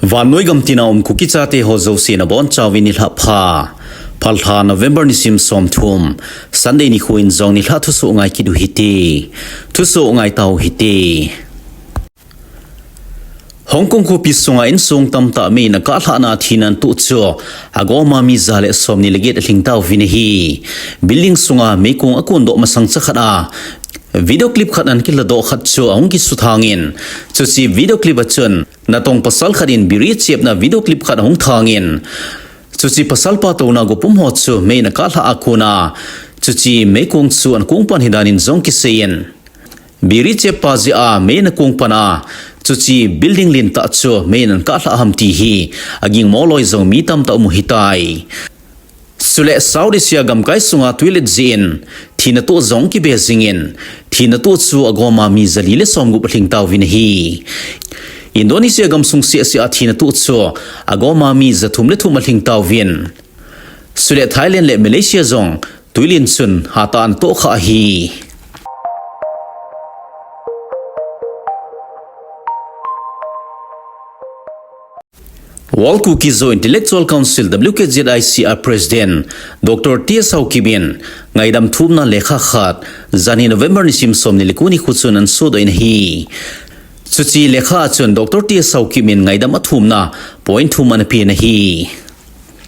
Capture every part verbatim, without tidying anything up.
Vannoi gam tina um Kuki chate ho jouse nabonchauvin nilhah pha. Phalbi lha November nisim somthum, Sunday nikho in jong nilhah thusoh ngai kit u hite. Thusoh ngai tau hite. Hong Kong khopi sunga insung tamtah mei in akah lhahna thina tuh chu agoma mi ja le somni le get alhing tauvin ahi. Building sunga meikong akondoh masang chakhat a video clip khat ana kiladoh khat chu ahung kisuthangin, chuche video clip a chun natong pasal khat in biri chepna video clip khat ahung thangin, chuche pasal pa touna gopum ho chu mei in akah lhah a kona chuche meikong chu ana kong pan ahi danin jong kiseiyin, biri chep pa jeh a mei in akong pan a, chuche building lentah chu mei in ana kah lhah ham ti hi agingmo loi jong mi tamtah um u ahitai. Chule South Asia gamkai sunga twilet jeh in thina tuh jong kibe jingin, thina tuh chu agoma mi jali le somgup alhing tauvin ahi. Indonesia gamsung sehseh a thina tuh chu agoma mi jathum le thum alhing tauvin. Chule Thailand le Malaysia jong twilen chun hatah in ana tohkhah ahi. World Kuki-Zo Intellectual Council, W K Z I C a President Doctor T S Haokip in ngaidam thumna lekha khat, janhi November nisim somni le ko nikho chun ana sodoh in ahi. Chuche lekha a chun Doctor T S Haokip in ngaidam athumna point thum ana pen ahi.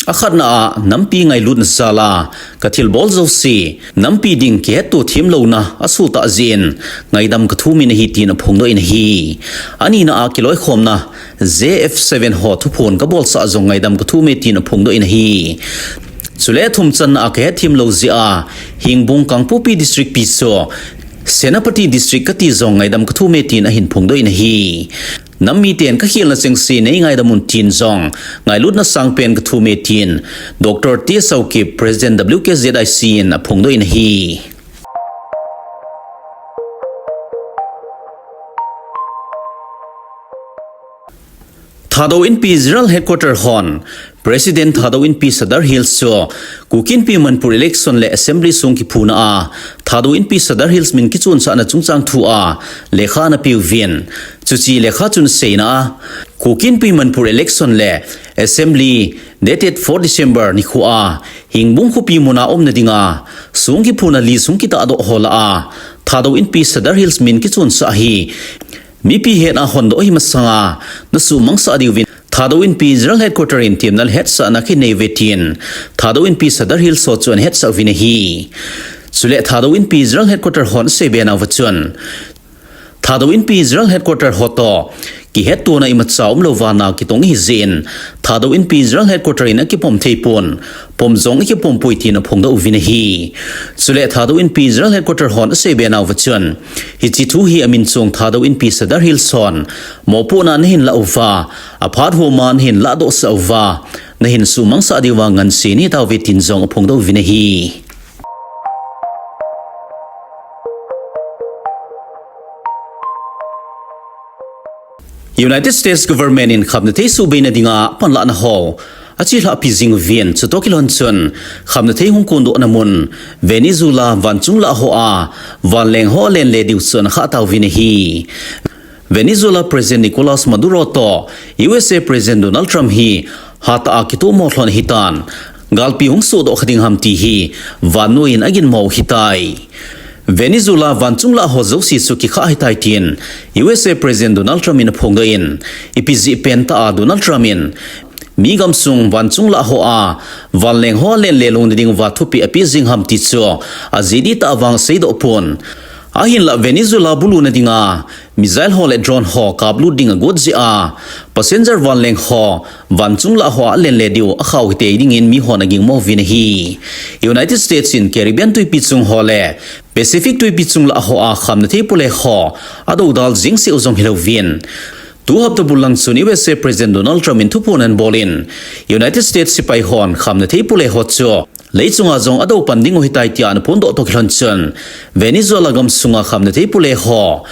Akhatna a, nampi ngailutna jal a kathilbol jouse nampi ding kihetto themlouna asoh tah jeh in ngaidam kathum in ahi tin aphongdoh in ahi. Anina a, kiloikhomna J F seven ho thuphon kabolsah jong ngaidam kathum e tin aphongdoh in ahi. Chule athum channa a, kahetthemlou jeh a Hengbung Kangpokpi District pi chu Senapati District kati jong ngaidam kathum e tin ahin phongdoh in ahi. Nam miten kakhelna chengse neingaidam un tin jong ngailutna sangpen kathum e tin Doctor T S Haokip, President W K Z I C in aphongdoh in ahi. Thadou Inpi General Headquarter hon President Thadou Inpi Sadar Hills chu Kuki Inpi Manipur election le assembly song kiphuna a Thadou Inpi Sadar Hills min kichonsahna chungchang thu a lekha ana peuvin. Chuche lekha chun aseina a, Kuki Inpi Manipur election le assembly dated four December nikho a Hengbung khopi muna umna dinga song kiphuna list hung kitahdoh ho lah a Thadou Inpi Sadar Hills min kichonsah hi mipi hetna a hondoh ahi masanga nasuhmangsah diuvin Thadou Inpi General Headquarter in temna le hetsahna kinei uve tin Thadou Inpi Sadar Hills ho chun ahetsah uvin ahi. Chule Thadou Inpi General Headquarter hon aseibe nauva chun Thadou Inpi General Headquarter ho toh kihettona imacha umlouva na kitong ahi jeh in Thadou Inpi General Headquarter in akipom thei pon, pom jong akipom poi tin aphongdoh uvin ahi. Chule Thadou Inpi General Headquarter hon aseibe nauva chun hiche thu hi amin chung Thadou Inpi Sadar Hills hon mopohna nahin lah uva, aphat homa nahin lahdohsah uva, nahin suhmangsah diuva ngansen hitauve tin jong aphongdoh uvin ahi. United States Government in khamnathei suhbeina dinga panlahna ho achelhahpi jing uvin, chutoh kilhon chun khamnathei hung kondohna mun Venezuela vanchung lah hoa vanleng ho alen le diu chu ana khah tauvin ahi. Venezuela President Nicolas Maduro toh U S A President Donald Trump hi hatah a kitohmo lhon ahitan, galpi hung sohdoh kha ding ham ti hi vannoi in aginmo u ahitai. Venezuela vanchung lah ho jouse chu kikhah ahitai tin U S A President Donald Trump in aphongdoh in, ipi jeh pen tah a Donald Trump in mi gamsung vanchung lah hoa vanleng ho alen le lou nading uva thupeh apeh jing ham ti chu ajeh dihtah vang aseidoh pon. Ahinlah Venezuela bulu nadinga missile ho le drone ho kaplut ding agot jeh a passenger vanleng ho vanchung lah hoa alen le diu akhah u hitei dingin mihon agingmo uvin ahi. United States in Caribbean twipi chung ho le Pacific twipi chung lah hoa khamnathei pule ho adoudal jing seh u jong hilouvin, tu hapta bul lang chun U S A President Donald Trump in thuphon anabol in, United States sepai hon khamnathei pule ho chu leichunga jong adou pan ding u ahitai tia anaphondoh toh kilhon chun, Venezuela gamsunga khamnathei pule ho,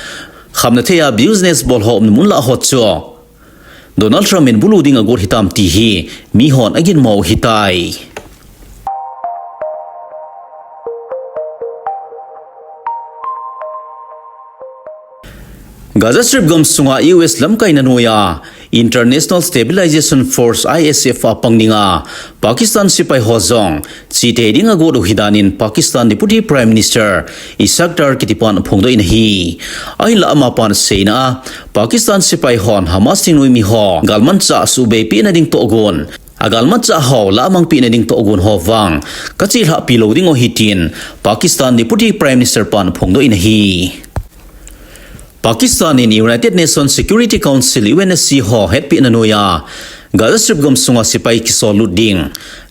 khamnathei a business bol ho umna mun lah ho chu Donald Trump in bulu ding agot hitam ti hi mihon aginmo u ahitai. Gaza Strip gamsunga U S lamkaina noiya International Stabilization Force, I S F a pang dinga Pakistan sipai ho jong chite ding agot u hidan in Pakistan Deputy Prime Minister Ishaq Dar kitipan aphongdoh in ahi. Ahinla amapan aseina a, Pakistan sipai hon Hamas thingnoimi ho galmanchah subeipi na ding tohgon, agalmanchah ho lamangpi na ding tohgon ho vang kachelhahpi lou ding u ahi tin Pakistan Deputy Prime Minister pan aphongdoh in ahi. Pakistan in United Nations Security Council, U N S C ho hetpehna noiya Gaza Strip gamsunga sipai kisollut ding,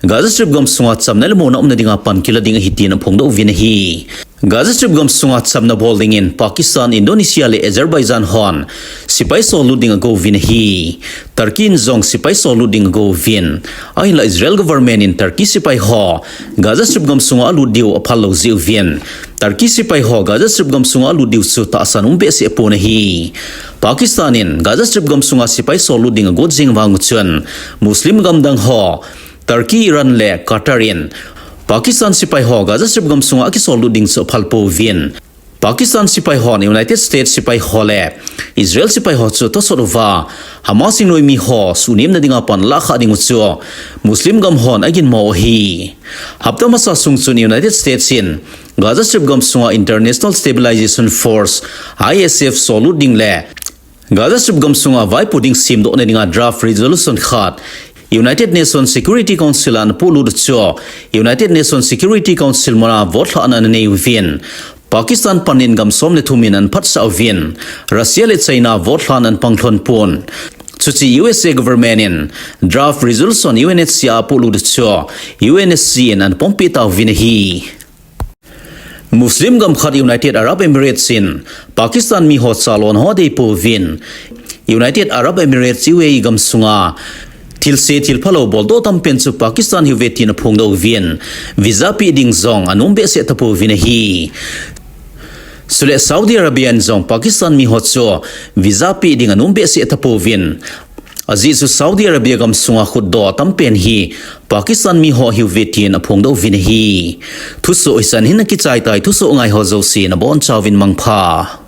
Gaza Strip gamsunga chamna le muonna umna dinga pan kila ding ahi tin aphongdoh uvin ahi. Gaza Strip gamsunga chamna bol dingin Pakistan, Indonesia le Azerbaijan hon sipai sollut ding agouvin ahi. Turkey in jong sipai sollut ding agouvin. Ahinla Israel government in Turkey sipai ho Gaza Strip gamsunga alut diu aphal lou jeh uvin, Turkey sipai ho Gaza Strip gamsunga alut diu chu tahsan um behseh pon ahi. Pakistan in Gaza Strip gamsunga sipai sollut ding agot jing vang uchun, Muslim gamdang ho Turkey, Iran le Qatar in Pakistan sipai ho Gaza Strip gamsunga akisollut ding chu aphal pouvin, Pakistan sipai hon United States sipai ho le Israel sipai ho chu tosot uva Hamas thingnoimi ho suhnemna dinga pan lahkhah ding u chu Muslim gam hon aginmo u ahi. Hapta masa sung chun United States in Gaza Strip gamsunga International Stabilization Force, I S F sollut ding le Gaza Strip gamsunga vaipo ding semdohna dinga draft resolution khat United Nations Security Council a ana polut u chu United Nations Security Council muna vote lhahna ana nei uvin, Pakistan panin gam som le thum in ana phatsah uvin, Russia le China vote lhahna ana panglhon pon. Chuche U S A government in draft resolution U N S C a apolut u chu U N S C in ana pompeh tauvin ahi. Muslim gam khat United Arab Emirates in Pakistan mi ho chalon ho adei pouvin, United Arab Emirates, U A E gamsunga thilse thilphalou boldoh tampen chu Pakistan hiuve tin aphongdoh uvin, visa peh ding jong anom behseh tapouvin ahi. Chule Saudi Arabia in jong Pakistan mi ho chu visa peh ding anom behseh tapouvin, ajeh chu Saudi Arabia gamsunga khutdoh tampen hi Pakistan mi ho ahiuve tin aphongdoh uvin ahi. Thusoh hichan hin akichai tai, thusoh ngai ho jouse nabonchauvin mangpha.